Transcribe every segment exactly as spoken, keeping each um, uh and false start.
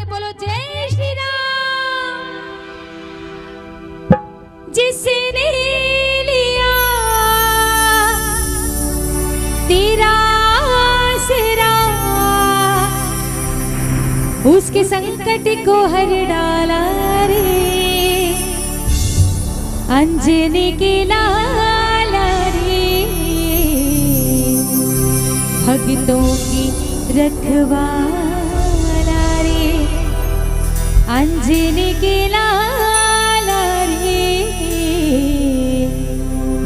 बोलो जय श्री राम। जिसने लिया तेरा आसरा, उसके संकट को हर डाला रे, अंजनी के लाला रे, भक्तों की रखवाला रे, अंजनी के लाला रे,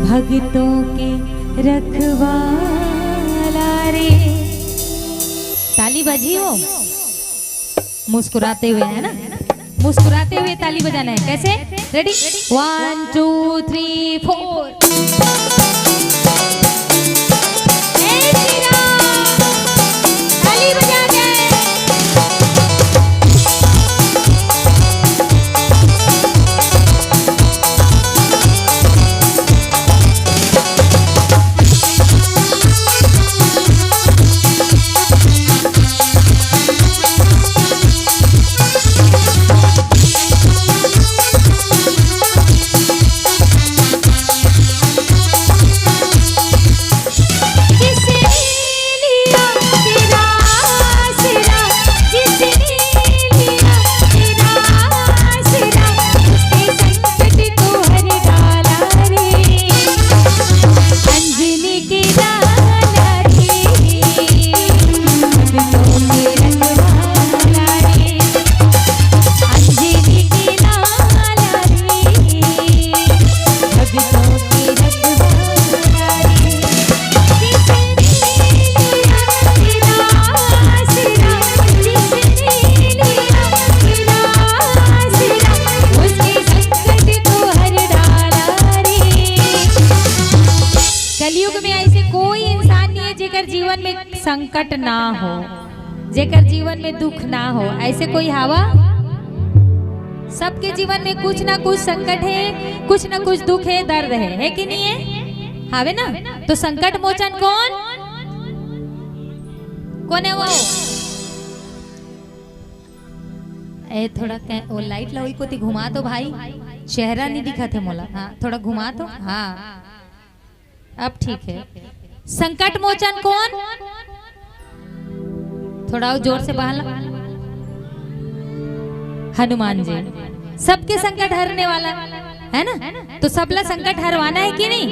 भक्तों के रखवाला रे। ताली बजी हो, मुस्कुराते हुए, है ना? मुस्कुराते हुए ताली बजाना है। कैसे? Ready? One, two, three, four. जय श्री राम। ताली बजा दे। कलयुग में ऐसे कोई इंसान नहीं है जेकर जीवन में संकट ना हो, जेकर जीवन में दुख ना हो। ऐसे कोई हवा? सबके जीवन में कुछ ना कुछ संकट है, कुछ ना कुछ दुख है, दर्द है, है कि नहीं है? हावे ना? तो संकट मोचन कौन, कौन है वो? ए, थोड़ा कै-, वो लाइट ला ओई कोती घुमा तो भाई, चेहरा नहीं दिखत है मोला। हाँ, थोड़ा घुमा तो। हाँ, अब ठीक है। संकट मोचन कौन? थोड़ा और जोर से बहाला। हनुमान जी। सबके संकट हरने वाला, है ना? तो सबला संकट हरवाना है कि नहीं?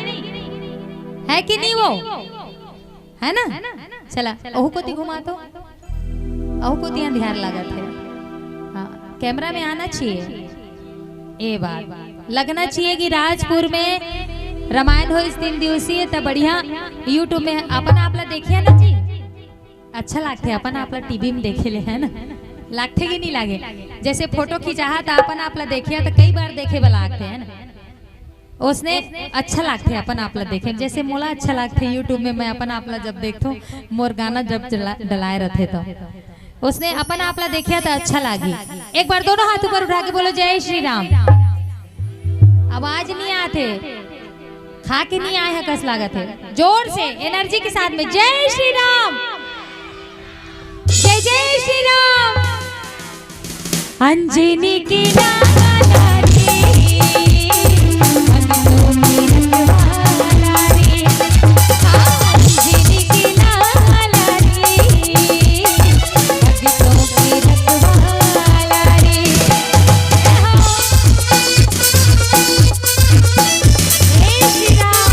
है कि नहीं वो? है ना? चला, ओहू कोती घुमा तो। ओहू कोती अंधियार लागत है। हाँ, कैमरा में आना चाहिए। ए बात लगना चाहिए कि राजपुर में रामायण होइस तीन दिवसीय, त बढ़िया YouTube में अपन आप ला देखिया ना जी, अच्छा लागथे अपन आप ला टीवी में देखे ले, है ना? लागथे कि नहीं लागे? जैसे फोटो खिंचाहा त अपन आप ला देखिया त कई बार देखे वाला लागथे, है ना? ओसने अच्छा लागथे अपन आप ला देखे, जैसे मोला अच्छा लागथे YouTube में, मैं अपन आप ला जब देखथों, मोर गाना जब चला-, डलाए रथे तो ओसने अपन आप ला देखिया त अच्छा लागी। एक बार दोनों हाथ ऊपर उठा के बोलो, "जय श्री राम।" आवाज नहीं आथे, खा के नहीं आए हैं, कस लागत है। जोर से एनर्जी के साथ में, "जय श्री राम, जय जय श्री राम।" अंजनी के लाला रे, भक्तों के रखवाला रे, अंजनी के लाला रे, भक्तों के रखवाला रे। जय हो। जय श्री राम।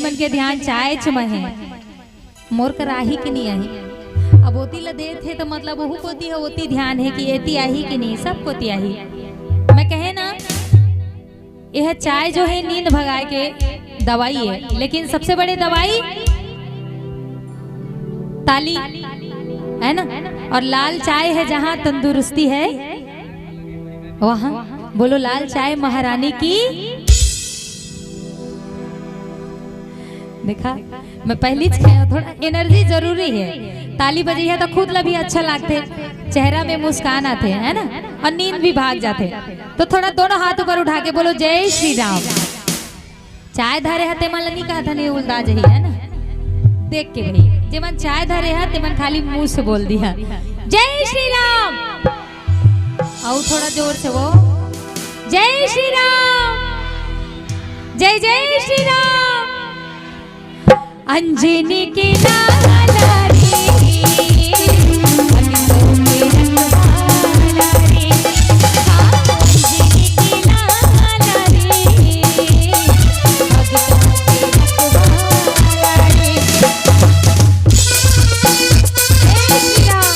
मन के ध्यान चाय च म हे, मोर कर आही कि नहीं आही। अब ओती ल देत हे त मतलब ओहू कोती ह ओती ध्यान हे कि एती आही कि नहीं, सब कोती आही। मैं कहे ना, यह चाय जो है नींद भगाए के दवाई है, लेकिन सबसे बड़े दवाई ताली है ना। और लाल चाय है जहां तंदुरुस्ती है वहां। बोलो लाल चाय महारानी की। देखा, मैं पहली च कहे हूं, थोड़ा एनर्जी जरूरी है। ताली बजइया तो खुद ला भी अच्छा लागथे, चेहरा में मुस्कान आथे, है ना, और नींद भी भाग जाथे। तो थोड़ा दोनों हाथ ऊपर उठा के बोलो जय श्री राम। चाय धरे ह तेमन ल नहीं कहत हन, ये उलदा जही, है ना। देख के भाई, जेमन चाय धरे ह तेमन खाली मुंह से बोल दिया जय श्री राम। और थोड़ा जोर से वो जय श्री राम, जय जय श्री राम। अंजनी के लाला रे, भक्तों के रखवाला रे। हाँ, अंजनी के लाला रे, भक्तों के रखवाला रे। जय श्री राम।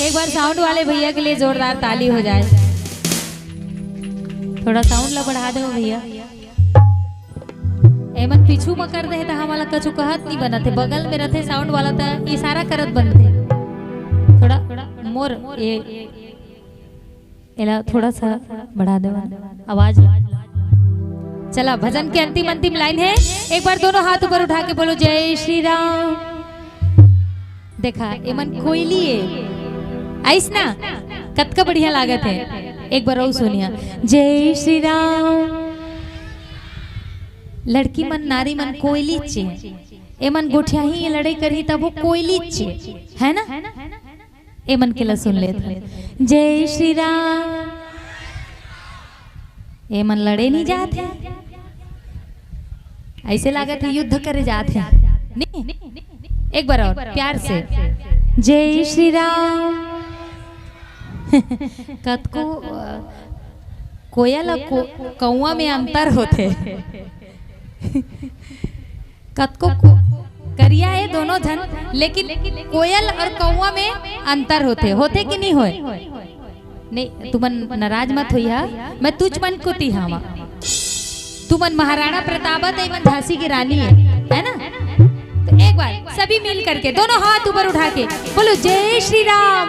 एक बार साउंड वाले भैया के लिए जोरदार ताली हो जाए। थोड़ा साउंड ला बढ़ा दो भैया। एमन पीछू म कर दे त हमला कछु कहत नहीं बनत हे, बगल में रथे साउंड वाला त इशारा करत बनथे। थोड़ा मोर ये एला थोड़ा सा बढ़ा दे आवाज। चला, भजन के अंतिम अंतिम लाइन है, एक बार दोनों हाथ ऊपर उठा के बोलो जय श्री राम। देखा, एमन कोयली ए, आइस ना, कतका बढ़िया लागत है। एक बार अउ सुनिया, जय श्री राम। लड़की मन, नारी मन कोयली चे, एमन गोठियाही, लड़ाई करही तब वो कोयली चे, है ना? एमन के ला सुन लेत हन। जय श्री राम। एमन लड़े नहीं जात हे, ऐसे लागत हे युद्ध करे जात हे। नहीं, एक बार और प्यार से, जय श्री राम। कतको, अ, कोयल अउ को-, कौआ में अंतर होथे। कतको को-, करिया हे दोनों झन, लेकिन कोयल अउ कौआ में अंतर होथे, होथे कि नहीं होय? नहीं, तुमन नाराज मत होइहा, मैं तुझ मन कोती हावा। तुमन महाराणा प्रताप हे, त एमन झांसी की रानी हे, है ना? तो एक बार सभी मिल करके दोनों हाथ ऊपर उठा के बोलो, जय श्री राम,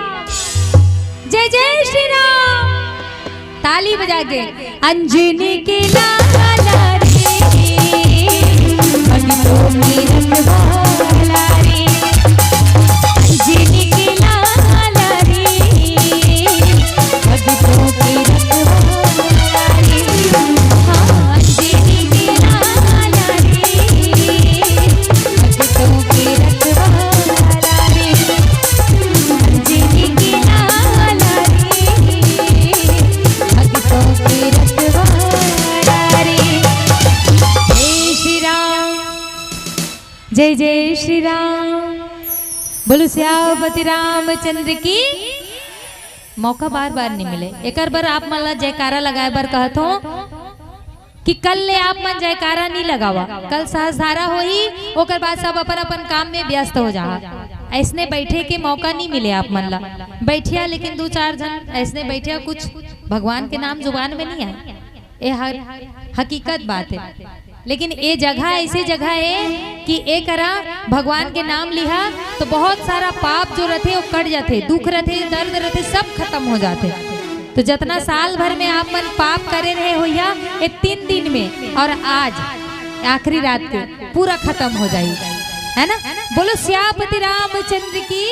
जय जय श्री राम। ताली बजा के, अंजनी के लाला रे, भक्तों के रखवाला रे, अंजनी के लाला रे, भक्तों के रखवाला रे, हाँ, अंजनी के लाला रे, भक्तों के रखवाला रे, अंजनी के लाला रे, भक्तों के रखवाला रे। जय श्री राम, जय जय श्री राम। बोलो सियापति रामचंद्र की। मौका बार बार नहीं मिले, एकर बर आप मन ला जयकारा लगाए बर कहत हों कि कल ले आप मन जयकारा नहीं लगावा, कल सहस्रधारा होही, ओकर बाद सब अपन अपन काम में व्यस्त हो जाहा। ऐसने बैठे के मौका नहीं मिले आप मन ला। बैठिया, लेकिन दू चार झन ऐसने बैठिया, कुछ भगवान के नाम जुबान में नहीं आए। ये हर हकीकत बात है। लेकिन ये जगह ऐसी जगह है कि ए करा भगवान के नाम लिहा तो बहुत सारा पाप जो रथे वो कट जाथे, दुख रथे, दर्द रथे, सब खत्म हो जाथे। तो जितना साल भर में आप मन पाप करे रहे होइहा, ये तीन दिन में और आज आखिरी रात के पूरा खत्म हो जाई, है ना? बोलो सियापति रामचंद्र की।